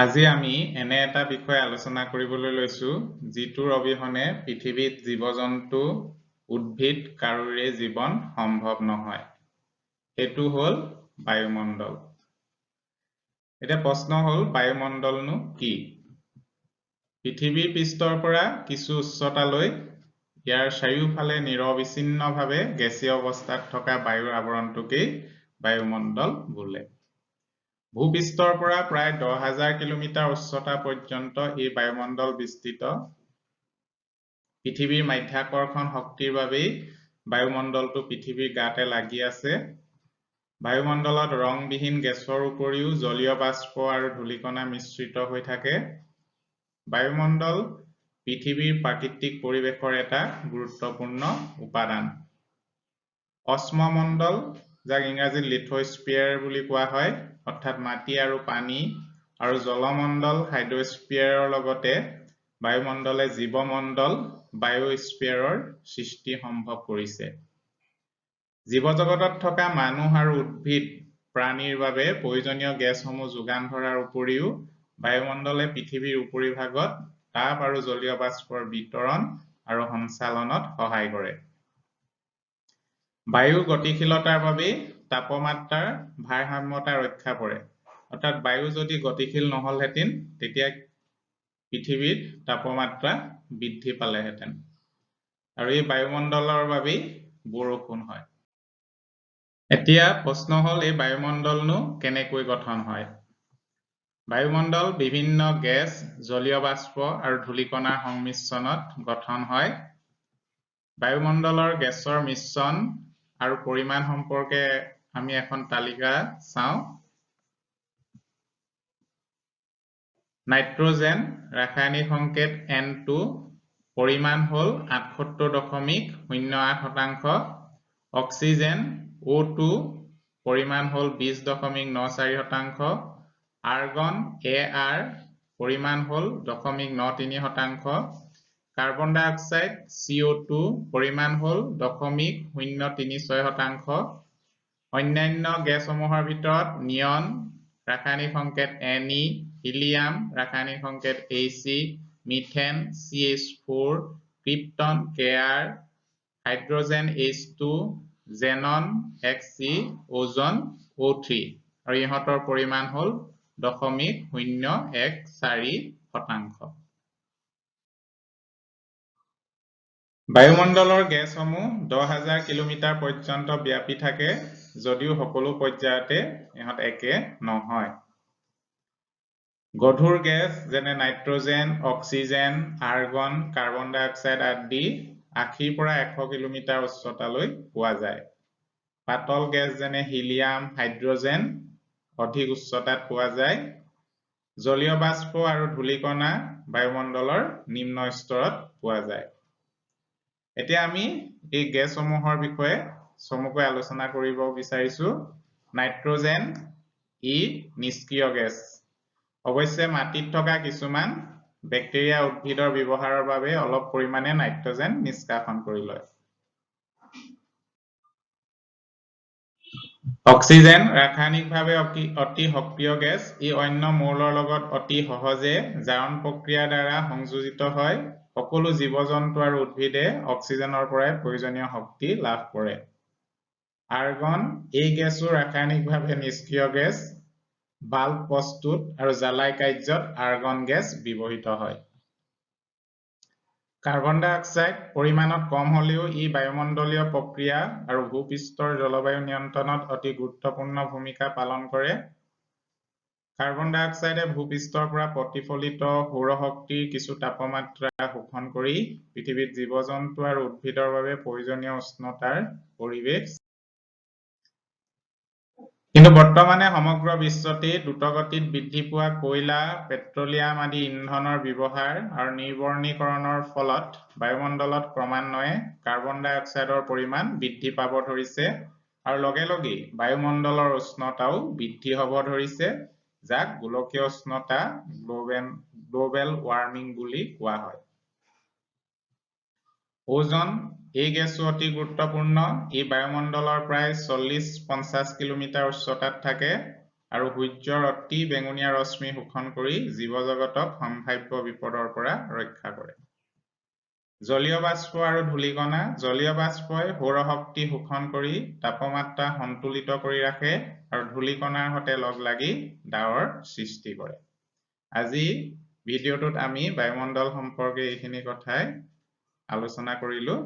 আজি আমি এনে এটা বিষয় আলোচনা কৰিবলৈ লৈছো যিটোৰ অবিহনে পৃথিৱীত জীৱ-জন্তু, উদ্ভিদ কাৰোৰে জীৱন সম্ভৱ নহয়। সেইটো হ'ল বায়ুমণ্ডল। এতিয়া প্ৰশ্ন হ'ল বায়ুমণ্ডলনো কি? পৃথিৱীৰ পৃষ্ঠৰ পৰা কিছু উচ্চতালৈ ইয়াৰ চাৰিওফালে নিৰবিচ্ছিন্নভাৱে গেছীয় অৱস্থাত থকা বায়ুৰ আৱৰণটোকেই বায়ুমণ্ডল বোলে। ভূপৃষ্ঠৰ পৰা প্ৰায় 10,000 কিলোমিটাৰ উচ্চতা পৰ্যন্ত এই বায়ুমণ্ডল বিস্তৃত। পৃথিৱীৰ মাধ্যাকৰ্ষণ শক্তিৰ বাবেই বায়ুমণ্ডলটো পৃথিৱীৰ গাতে লাগি আছে। বায়ুমণ্ডলত ৰংবিহীন গেছৰ উপৰিও জলীয় বাষ্প আৰু ধূলিকণা মিশ্ৰিত হৈ থাকে। বায়ুমণ্ডল পৃথিৱীৰ প্ৰাকৃতিক পৰিৱেশৰ এটা গুৰুত্বপূৰ্ণ উপাদান। অশ্মমণ্ডল, যাক ইংৰাজীত লিথোস্ফিয়াৰ বুলি কোৱা হয়, অৰ্থাৎ মাটি আৰু পানী আৰু জলমণ্ডল হাইড্ৰস্ফিয়াৰৰ লগতে বায়ুমণ্ডলে জীৱমণ্ডল বায়োস্ফিয়াৰৰ সৃষ্টি সম্ভৱ কৰিছে। জীৱজগতত থকা মানুহ আৰু উদ্ভিদ প্ৰাণীৰ বাবে প্ৰয়োজনীয় গেছসমূহ যোগান ধৰাৰ উপৰিও বায়ুমণ্ডলে পৃথিৱীৰ উপৰিভাগত তাপ আৰু জলীয় বাষ্পৰ বিতৰণ আৰু সঞ্চালনত সহায় কৰে। বায়ুৰ গতিশীলতাৰ বাবেই তাপমাত্ৰাৰ ভাৰসাম্যতা ৰক্ষা পৰে। অৰ্থাৎ বায়ু যদি গতিশীল নহলহেঁতেন তেতিয়া পৃথিৱীত তাপমাত্ৰা বৃদ্ধি পালেহেঁতেন। আৰু এই বায়ুমণ্ডলৰ বাবেই বৰষুণ হয়। এতিয়া প্ৰশ্ন হ'ল এই বায়ুমণ্ডলনো কেনেকৈ গঠন হয়? বায়ুমণ্ডল বিভিন্ন গেছ, জলীয় বাষ্প আৰু ধূলিকণাৰ সংমিশ্ৰণত গঠন হয়। বায়ুমণ্ডলৰ গেছৰ মিশ্ৰণ আৰু পৰিমাণ সম্পৰ্কে আমি এখন তালিকা চাওঁ। নাইট্ৰজেন ৰাসায়নিক সংকেত N2, পৰিমাণ হ'ল 78.08%। অক্সিজেন O2, পৰিমাণ হ'ল 20.94%। আৰ্গন AR, পৰিমাণ হ'ল 0.93%। কাৰ্বন ডাই অক্সাইড CO2, পৰিমাণ হ'ল 0.036%। অন্যান্য গেছসমূহৰ ভিতৰত নিয়ন ৰাসায়নিক সংকেত Ne, helium ৰাসায়নিক সংকেত He, methane CH4, krypton Kr, hydrogen H2, xenon Xe, ozone O3 আৰু ইহঁতৰ পৰিমাণ হ'ল 0.014%। বায়ুমণ্ডলৰ গেছসমূহ 10,000 কিলোমিটাৰ পৰ্যন্ত ব্যাপি থাকে যদিও সকলো পৰ্যায়তে ইহঁত একে নহয়। গধুৰ গেছ যেনে nitrogen, oxygen, argon, carbon dioxide আদি 80ৰ পৰা 100 কিলোমিটাৰ উচ্চতালৈ পোৱা যায়। পাতল গেছ যেনে হিলিয়াম, হাইড্ৰজেন অধিক উচ্চতাত পোৱা যায়। জলীয় বাষ্প আৰু ধূলিকণা বায়ুমণ্ডলৰ নিম্ন স্তৰত পোৱা যায়। এতিয়া আমি এই গেছসমূহৰ বিষয়ে চমুকৈ আলোচনা কৰিব বিচাৰিছো। নাইট্ৰজেন ই নিষ্ক্ৰিয় গেছ। অৱশ্যে মাটিত থকা কিছুমান বেক্টেৰিয়া উদ্ভিদৰ ব্যৱহাৰৰ বাবে অলপ পৰিমাণে নাইট্ৰজেন নিষ্কাশন কৰি লয়। অক্সিজেন ৰাসায়নিকভাৱে অতি সক্ৰিয় গেছ। ই অন্য মৌলৰ লগত অতি সহজে জাৰণ প্ৰক্ৰিয়াৰ দ্বাৰা সংযোজিত হয়। সকলো জীৱ-জন্তু আৰু উদ্ভিদে অক্সিজেনৰ পৰাই প্ৰয়োজনীয় শক্তি লাভ কৰে। আৰ্গন এই গেছো ৰাসায়নিকভাৱে নিষ্ক্ৰিয় গেছ। বাল্ব প্ৰস্তুত আৰু জ্বালাই কাৰ্যত আৰ্গন গেছ ব্যৱহৃত হয়। কাৰ্বন ডাই অক্সাইড পৰিমাণত কম হলেও ই বায়ুমণ্ডলীয় প্ৰক্ৰিয়া আৰু ভূপৃষ্ঠৰ জলবায়ু নিয়ন্ত্ৰণত অতি গুৰুত্বপূৰ্ণ ভূমিকা পালন কৰে। কাৰ্বন ডাই অক্সাইডে ভূপৃষ্ঠৰ পৰা প্ৰতিফলিত সৌৰশক্তিৰ কিছু তাপমাত্ৰা শোষণ কৰি পৃথিৱীত জীৱ-জন্তু আৰু উদ্ভিদৰ বাবে প্ৰয়োজনীয় উষ্ণতাৰ পৰিৱেশ। কিন্তু বৰ্তমানে সমগ্ৰ বিশ্বতেই দ্ৰুতগতিত বৃদ্ধি পোৱা কয়লা, পেট্ৰলিয়াম আদি ইন্ধনৰ ব্যৱহাৰ আৰু নিৰ্বনীকৰণৰ ফলত বায়ুমণ্ডলত ক্ৰমান্বয়ে কাৰ্বন ডাই অক্সাইডৰ পৰিমাণ বৃদ্ধি পাব ধৰিছে আৰু লগে লগেই বায়ুমণ্ডলৰ উষ্ণতাও বৃদ্ধি হ'ব ধৰিছে, যাক গোলকীয় উষ্ণতা গ্লোবেল ৱাৰ্মিং বুলি কোৱা হয়। ওজন এই গেছও অতি গুৰুত্বপূৰ্ণ। ই বায়ুমণ্ডলৰ প্ৰায় 40-50 কিলোমিটাৰ উচ্চতাত থাকে। আৰু সূৰ্যৰ অতি বেঙুনীয়া ৰশ্মি শোষণ কৰি জীৱজগতক সম্ভাৱ্য বিপদৰ পৰা ৰক্ষা কৰে। জলীয় বাষ্প আৰু ধূলিকণা। জলীয় বাষ্পই সৌৰশক্তি শোষণ কৰি তাপমাত্ৰা সন্তুলিত কৰি ৰাখে আৰু ধূলিকণাৰ সৈতে লগ লাগি ডাৱৰ সৃষ্টি কৰে। আজি ভিডিঅ'টোত আমি বায়ুমণ্ডল সম্পৰ্কে এইখিনি কথাই আলোচনা কৰিলো।